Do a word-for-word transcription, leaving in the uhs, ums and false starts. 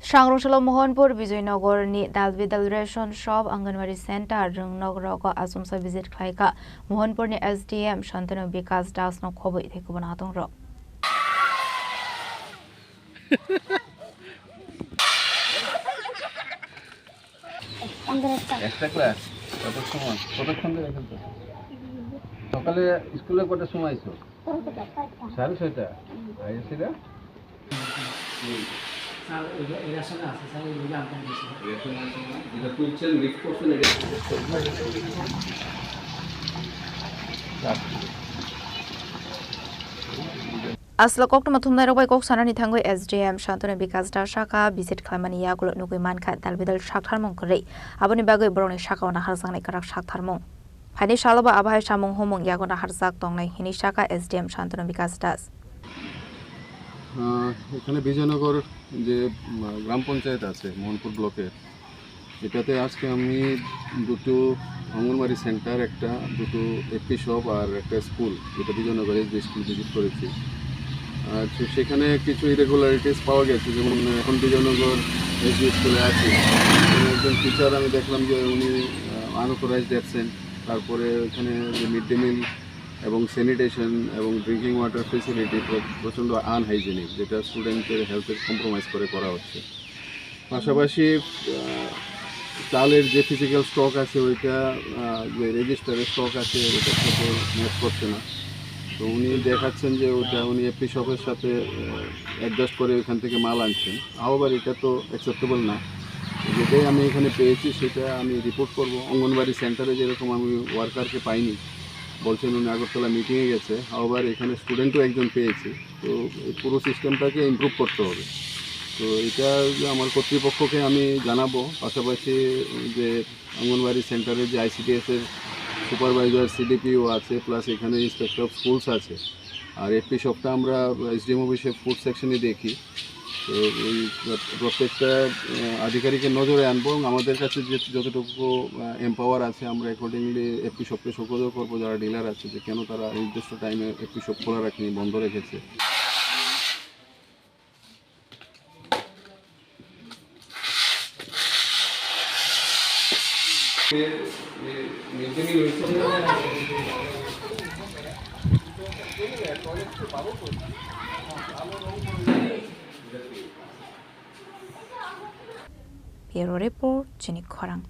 Sangrong salo Mohanpur Bijoynagar ni Dalbidal Ration Shop, Anganwadi Center, rwngnok rogo achomsa visit khlai kha. Mohanpur ni S D M Shantanu Bikas Das no khoboi thai kubun atong rok. Extra class কত সময়, কতক্ষণ ধরে খেলতো? সকালে স্কুলে কটার সময় আইছো? সাড়ে ছয়টা। আইসি না? স্যার, ওই যে এর সঙ্গে আছে, স্যার, ওই যে আনতে গেছিল। রেশন আছে না? যেটা তুলছেন, লিফট করছেন, এটা Aswk koktwma thumnairok bai kok sanani thangwi S D M Shantanu Bikas Das sakha visit khlaimani yagulo nugwi mankha dalbidal saktharmung kwrwi. Aboni bagwi borokni sakao naharjaknai kwrak saktharmung. Phaini salo bo abo hai samung humung yago naharjak tongnai hinwi sakha S D M Shantanu Bikas Das. আহ, এখানে বিজয়নগর যে, উম, গ্রাম পঞ্চায়েত আছে মোহনপুর ব্লকের, এটাতে আজকে আমি দুটো অঙ্গনবাড়ি সেন্টার, একটা, দুটো এপি শপ আর একটা স্কুল, যেটা বিজয়নগর এসবি স্কুল ভিজিট করেছি। আর তো সেখানে কিছু ইরেগুলারিটিস পাওয়া গেছে, যেমন এখন বিজয়নগর এসবি স্কুলে আছি, একজন টিচার আমি দেখলাম যে উনি আনঅথরাইজড অ্যাবসেন্ট। তারপরে এখানে যে মিড ডে মিল এবং স্যানিটেশন এবং ড্রিঙ্কিং ওয়াটার ফেসিলিটি প্রচণ্ড আনহাইজেনিক, যেটা স্টুডেন্টদের হেলথের কম্প্রোমাইজ করে করা হচ্ছে। পাশাপাশি আহ, চালের যে ফিজিক্যাল স্টক আছে ওইটা, আহ, যে রেজিস্টারের স্টক আছে ওইটার সাথে ম্যাচ করছে না। তো উনি দেখাচ্ছেন যে ওটা উনি এপি শপের সাথে অ্যাডজাস্ট করে ওইখান থেকে মাল আনছেন। হাওয়েভার, এটা তো অ্যাকসেপ্টেবল না। যেটাই আমি এখানে পেয়েছি সেটা আমি রিপোর্ট করব। অঙ্গনবাড়ি সেন্টারে যেরকম আমি ওয়ার্কারকে পাইনি, বলছেন উনি আগরতলা মিটিংয়ে গেছে। হাওয়েভার, এখানে স্টুডেন্টও একজন পেয়েছি। তো এই পুরো সিস্টেমটাকে ইমপ্রুভ করতে হবে। তো এটা আমার কর্তৃপক্ষকে আমি জানাবো। পাশাপাশি যে অঙ্গনবাড়ি সেন্টারের যে আইসিডিএস এর সুপারভাইজার, সিডিপিও আছে, প্লাস এখানে ইন্সপেক্টর অফ স্কুলস আছে, আর এপি শপটা আমরা এসডিএম অফিসের ফুড সেকশনে দেখি। তো ওই প্রত্যেকটা আহ, আধিকারিকের নজরে আনবো এবং আমাদের কাছে যে যতটুকু এমপাওয়ার আছে, আমরা অ্যাকর্ডিংলি এপি শপকে শোকজও করবো, যারা ডিলার আছে, যে কেন তারা নির্দিষ্ট টাইমে এপি শপ খোলা রাখেনি, বন্ধ রেখেছে। Bureau Report, Chini Khorang.